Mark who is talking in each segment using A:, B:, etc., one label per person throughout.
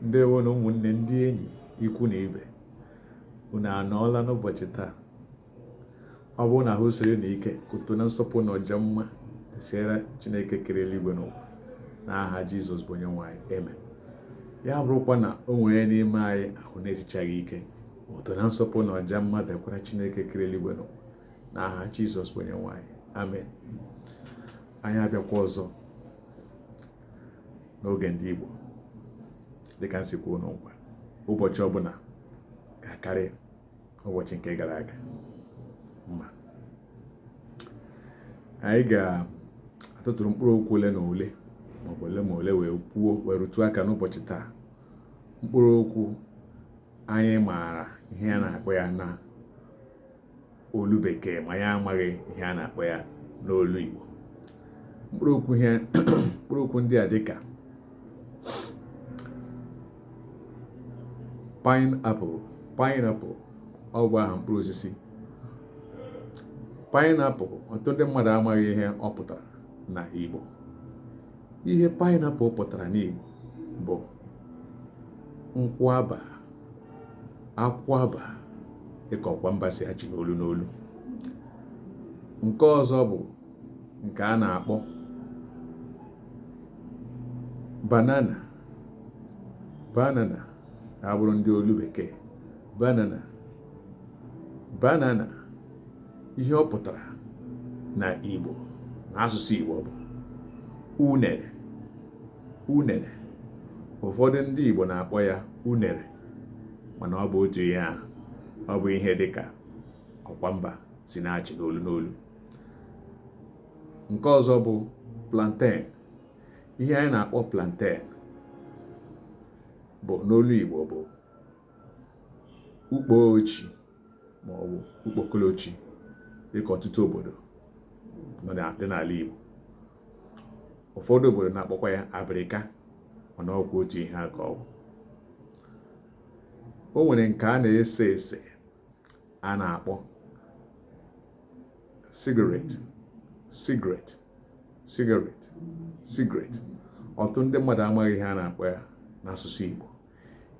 A: Ndewo na ụmụnne, ndị enyi, ikwu na ibe, unu anọọla n'ụbọchị taa. Ọ bụrụ na ahụ siri unu ike, otuto na nsọpụrụ na ọja mma dịsịara Chineke kere eluigwe n'ụwa, n'aha Jizọs bụ onye nwe anyị, amen. Ya bụrụkwa na o nwere n'ime anyị ahụ na-esichaghị ike, otuto na nsọpụrụ na ọja mma dịkwara Chineke kere eluigwe n'ụwa, n'aha Jizọs bụ onye nwe anyị, amen. Anyị abịakwa ọzọ n'oge ndị Igbo. Dịka m si kwuo n'ụkwa, ụbọchị ọbụla ga-akarị ụbọchị nke gara aga mma. Anyị ga-atụtụrụ mkpụrụ okwu ole na ole maọbụ ole ma ole wee kwuo, wee rụtụ aka n'ụbọchị taa. Mkpụrụ okwu anyị maara ihe a na-akpọ ya na olu bekee, ma anyị amaghị ihe a na-akpọ ya n'olu Igbo. Mkpụrụ okwu ndị a dịka pineapple. Pineapple, ọ bụ aha mkpụrụ osisi pineapple. Ọtụtụ ndị mmadụ amaghị ihe ọ pụtara na Igbo. Ihe pineapple pụtara n'Igbo bụ nkwụaba, akwụaba, dịka ọkwa mba si achị n'olu n'olu. Nke ọzọ bụ nke a na-akpọ banana. Banana abụrụ ndị olu bekee, banana. Banana, ihe ọ pụtara na Igbo, na asụsụ Igbo, bụ unere. Unere, ụfọdụ ndị Igbo na-akpọ ya unere, mana ọ bụ otu ihe ahụ. Ọ bụ ihe dịka ọkwa mba si na-achị n'olu n'olu. Nke ọzọ bụ plantain. Ihe anyị na-akpọ plantain bụ n'olu Igbo bụ ukpoochi ma ọ bụ ukpokolochi, dịka ọtụtụ obodo dị n'ala Igbo. Ụfọdụ obodo na-akpọkwa ya abịrịka, mana ọkwa otu ihe a ka ọ bụ. O nwere nke a na-ese ese a na-akpọ cigarette. Cigarette, cigarette, cigarette. Ọtụtụ ndị mmadụ amaghị ihe a na-akpọ ya n'asụsụ Igbo.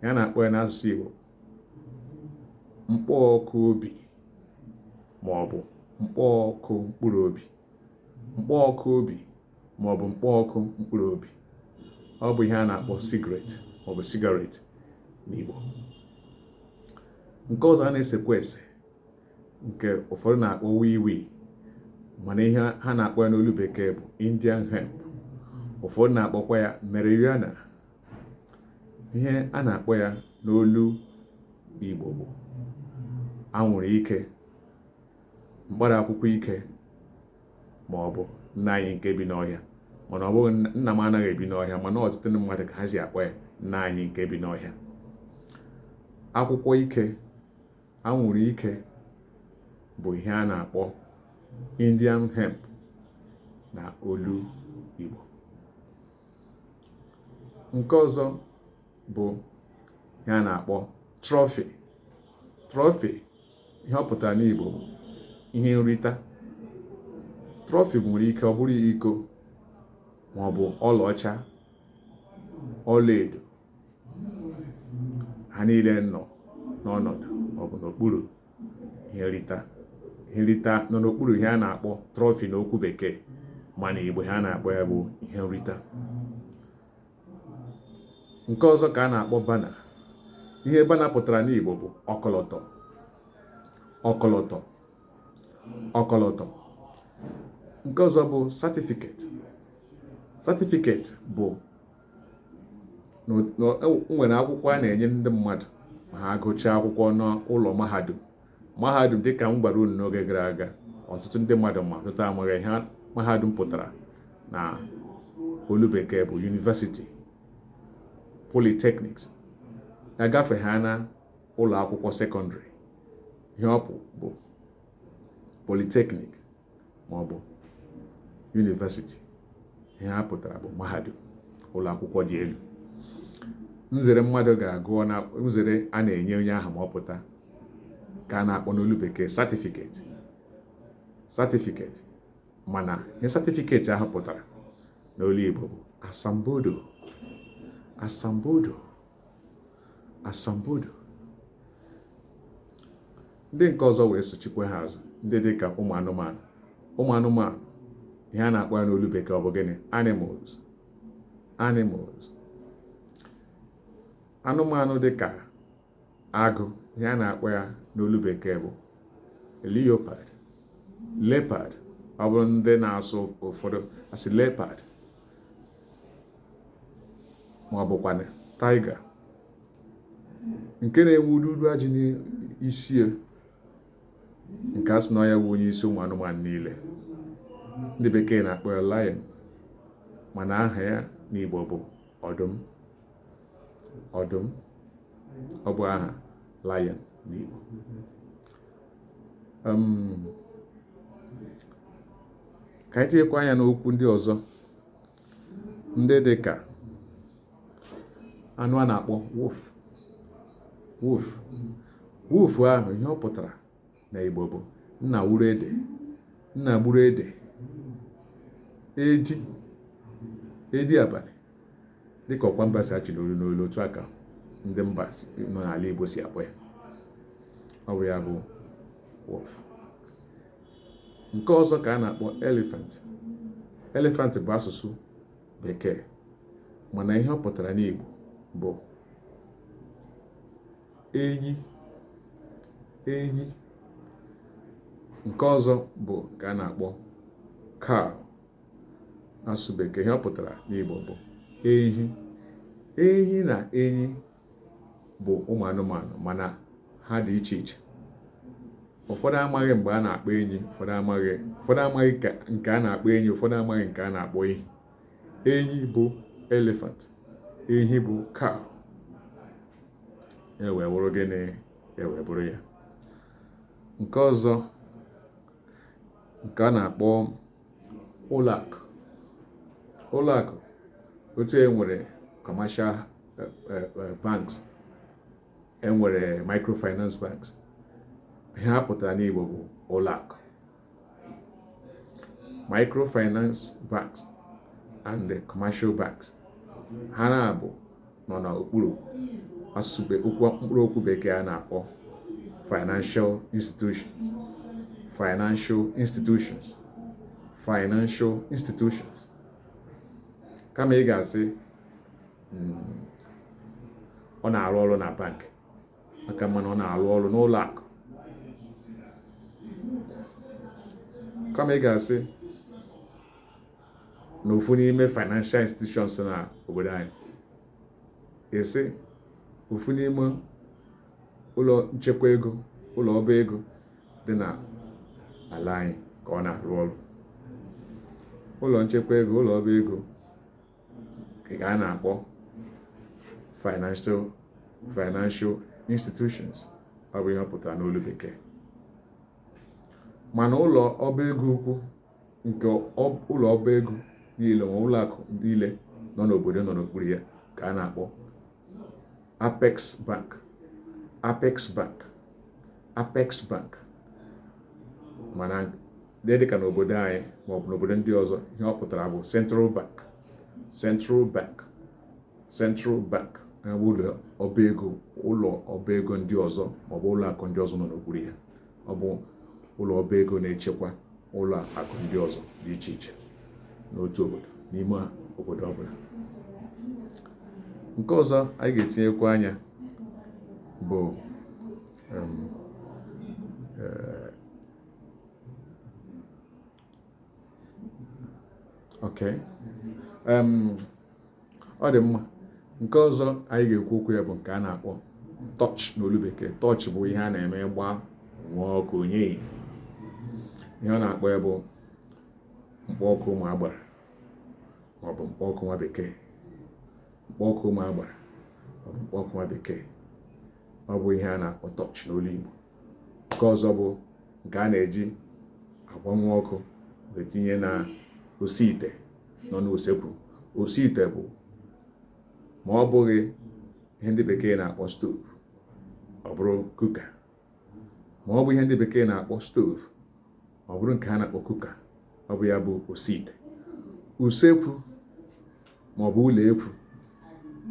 A: Ihe a na-akpọ ya n'asụsụ Igbo, mkpọ ọkụ obi ma ọ bụ mkpọ ọkụ mkpụrụ obi. Mkpọ ọkụ obi ma ọ bụ mkpọ ọkụ mkpụrụ obi, ọ bụ ihe a na-akpọ cigarette ma ọ bụ cigarette n'Igbo. Nke ọzọ a na-esekwa ese, nke ụfọdụ na-akpọ wii wii, mana ihe ha na-akpọ ya n'olu bekee bụ Indian hemp. Ụfọdụ na-akpọkwa ya marijuana. Ihe a na-akpọ ya n'olu Igbo bụ anwụrụ ike, mkpara akwụkwọ ike, ma ọ bụ nna anyị nke bi n'ọhịa. Mana ọ bụghị nna m anaghị ebi n'ọhịa, mana ọtụtụ ndị mmadụ ka ha si akpọ ya nna anyị nke bi n'ọhịa. Akwụkwọ ike, anwụrụ ike, bụ ihe a na-akpọ Indian hemp na olu Igbo. Nke ọzọ bụ ihe a na-akpọ trophy. Trophy, ihe ọ pụtara n'Igbo bụ ihe nrita. Trophy nwere ike ọ bụrụ iko ma ọ bụ ọlaọcha, ọlaedo. Ha niile nọ n'ọnọdụ maọbụ n'okpuru ihe nrita. Ihe nrita nọ n'okpuru ihe a na-akpọ trophy n'okwu bekee, mana Igbo ihe a na-akpọ ya bụ ihe nrita. Nke ọzọ ka a na-akpọ banner. Ihe banner pụtara n'Igbo bụ ọkọlọtọ. Ọkọlọtọ, ọkọlọtọ. Nke ọzọ bụ certificate. Certificate bụ nwere akwụkwọ a na-enye ndị mmadụ ma ha gụchaa akwụkwọ n'ụlọ mahadum. Mahadum, dịka m gwara unu n'oge gara aga, ọtụtụ ndị mmadụ ma, ọtụtụ amaghị ihe mahadum pụtara na olu bekee bụ university, polytechnics. Agafe ha na ụlọ akwụkwọ sekọndịrị, ihe ọ bụ bụ polytechnic ma ọ bụ university. Ihe ha pụtara bụ mahadum, ụlọ akwụkwọ dị elu. Nzere mmadụ ga-agụọ na nzere a na-enye onye ahụ ma ọ pụta ka a na-akpọ n'olu bekee certificate. Certificate, mana ihe certificate ahụ pụtara n'olu Igbo bụ asambodo. Asambodo. Asambodo. Ndị nke ọzọ wee sochikwa ha azụ, ndị dị ka ụmụ anụmanụ. Ụmụ anụmanụ, ihe a na-akpọ ya n'olu bekee ọ bụ gịnị? Animals. Animals. Anụmanụ dị ka agụ, ihe a na-akpọ ya n'olu bekee bụ leopard. Leopard, ọ bụrụ ndị na-asụ ụfọdụ asị leopard ma ọ bụkwanụ tiger, nke na-enwe ududu ajị n'isi ya, nke a sị na ọ ya bụ onye isi ụmụ anụmanụ niile. Ndị bekee na-akpọ ya lion, mana aha ya n'Igbo bụ ọdụm. Ọdụm, ọ bụ aha lion n'Igbo. Ka anyị tinyekwa anya n'okwu ndị ọzọ, ndị dị ka anụ a na-akpọ wolf. Wolf, wolf ahụ, ihe ọ pụtara na Igbo bụ nna wuru ede, nna gburu ede, edi, edi abalị, dịka ọkwa mba si achị n'olu n'olu, otu a ka ndị mba nọ n'ala Igbo si akpọ ya. Ọ bụ ya bụ wolf. Nke ọzọ ka a na-akpọ elephant. Elephant bụ asụsụ bekee, mana ihe ọ pụtara n'Igbo bụ enyi. Enyi. Nke ọzọ bụ nke a na-akpọ cow, asụsụ bekee, ihe ọ pụtara n'Igbo bụ ehi. Ehi na enyi bụ ụmụ anụmanụ, mana ha dị iche iche. Ụfọdụ amaghị mgbe a na-akpọ enyi, ụfọdụ amaghị nke a na-akpọ enyi, ụfọdụ amaghị nke a na-akpọ ehi. Enyi bụ elephant, ehi bụ cow. E wee bụrụ gịnị? E wee bụrụ ya. Nke ọzọ, nke a na-akpọ ụlọakụ. Ụlọakụ, otu e nwere commercial banks, e nwere microfinance banks, ihe ha pụtara n'Igbo bụ ụlọakụ. Microfinance banks and the commercial banks, ha na-abụ nọ n'okpuru asụsụ okwu mkpụrụ okwu bekee a na-akpọ financial institutions. Financial institutions, financial institutions. Kama ị ga-asị ọ na-arụ ọrụ na bank, maka mana ọ na-arụ ọrụ n'ụlọ akụ. Kama ị ga-asị na ofu n'ime financial institutions na obodo anyị, esi ofu n'ime ụlọ nchekwa ego, ụlọ ọba ego dị na ala anyị ka ọ na-arụ ọrụ. Ụlọ nchekwa ego, ụlọ ọba ego nke a na-akpọ financial institutions, ọ bụ ihe ọ pụtara n'olu bekee. Mana ụlọ ọba ego ukwu, nke ụlọ ọba ego niile ma ụlọ akụ niile nọ n'obodo nọ n'okpuru ya, ka a na-akpọ Apex Bank. Apex Bank, Apex Bank. Mana dịka n'obodo anyị maọbụ n'obodo ndị ọzọ, ihe ọ pụtara bụ Central Bank. Central Bank, Central Bank bụ ụlọ ọba ego, ụlọ ọba ego ndị ọzọ maọbụ ụlọ akụ ndị ọzọ nọ n'okpuru ya. Ọ bụ ụlọ ọba ego na-echekwa ụlọ akụ ndị ọzọ dị iche iche n'otu obodo, n'ime obodo ọbụla. Nke ọzọ anyị ga-etinyekwa anya bụ okay, ọ dị mma. Nke ọzọ anyị ga-ekwu okwu ya bụ nke a na-akpọ torch n'olu bekee. Torch bụ ihe a na-eme gba nwa ọkụ onye ihe ọ na-akpọ ya bụ mkpọ ọkụ ụmụ agbara maọbụ mkpọ ọkụ nwa bekee. Mkpọ ọkụ ụmụ agbara maọbụ mkpọ ọkụ nwa bekee, ọ bụ ihe a na-akpọ torch n'olu Igbo. Nke ọzọ bụ nke a na-eji agbanwe ọkụ wee tinye na osi ite nọ n'usekwu. Osi ite bụ ma ọ bụghị ihe ndị bekee na-akpọ stove, ọ bụrụ cooker. Ma ọ bụ ihe ndị bekee na-akpọ stove, ọ bụrụ nke a na-akpọ cooker, ọ bụ ya bụ osi ite. Usekwu ma ọ bụ ụlọ ekwu,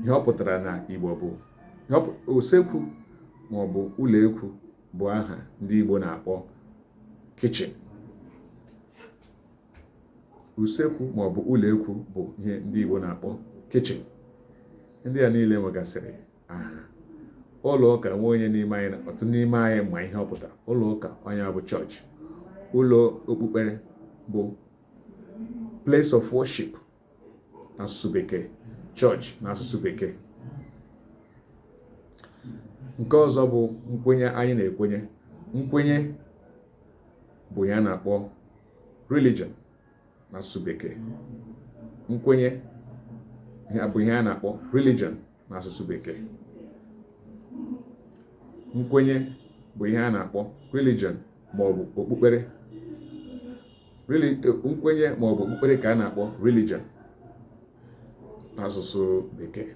A: ihe ọ pụtara na Igbo bụ Usekwu maọbụ ụlọ ekwu bụ aha ndị Igbo na-akpọ kitchen. Usekwu maọbụ ụlọ ekwu bụ ihe ndị Igbo na-akpọ kitchen. Ndị a niile nwegasịrị aha. Ụlọ ụka nwe onye n'ime anyị, ọtụtụ n'ime anyị ma ihe ọ pụtara. Ụlọ ụka onye bụ chọọchị. Ụlọ okpukpere bụ place of worship n'asụsụ bekee, chọọchị n'asụsụ bekee. Nke ọzọ bụ nkwenye anyị na-ekwenye. Nkwenye bụ ya na-akpọ religion n'asụsụ bekee. Nkwenye bụ ihe a na-akpọ religion n'asụsụ bekee. Nkwenye bụ ihe a na-akpọ religion maọbụ okpukpere. Nkwenye maọbụ okpukpere ka a na-akpọ religion n'asụsụ bekee.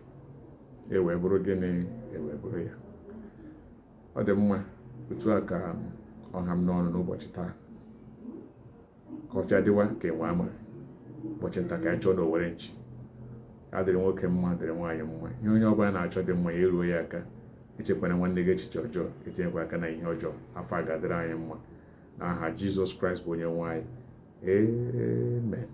A: E wee bụrụ gịnị? E wee bụrụ ya. Ọ dị mma. Otu a ka ọ ha m n'ọnụ n'ụbọchị taa. Ka ọfịa dịwa ka enwe amaghị. Ụbọchị nta ka anyị chọọ n'owere nchi. Ya dịrị nwoke mma, dịrị nwaanyị mma. Ihe onye ọbụla na-achọ dị mma, ya eruo ya aka. Echekwana nwanne gị echiche ọjọọ, etinyekwa aka na ihe ọjọọ. Afọ a ga-adịrị anyị mma n'aha Jizọs Kraịst bụ onye nwe anyị. Amen.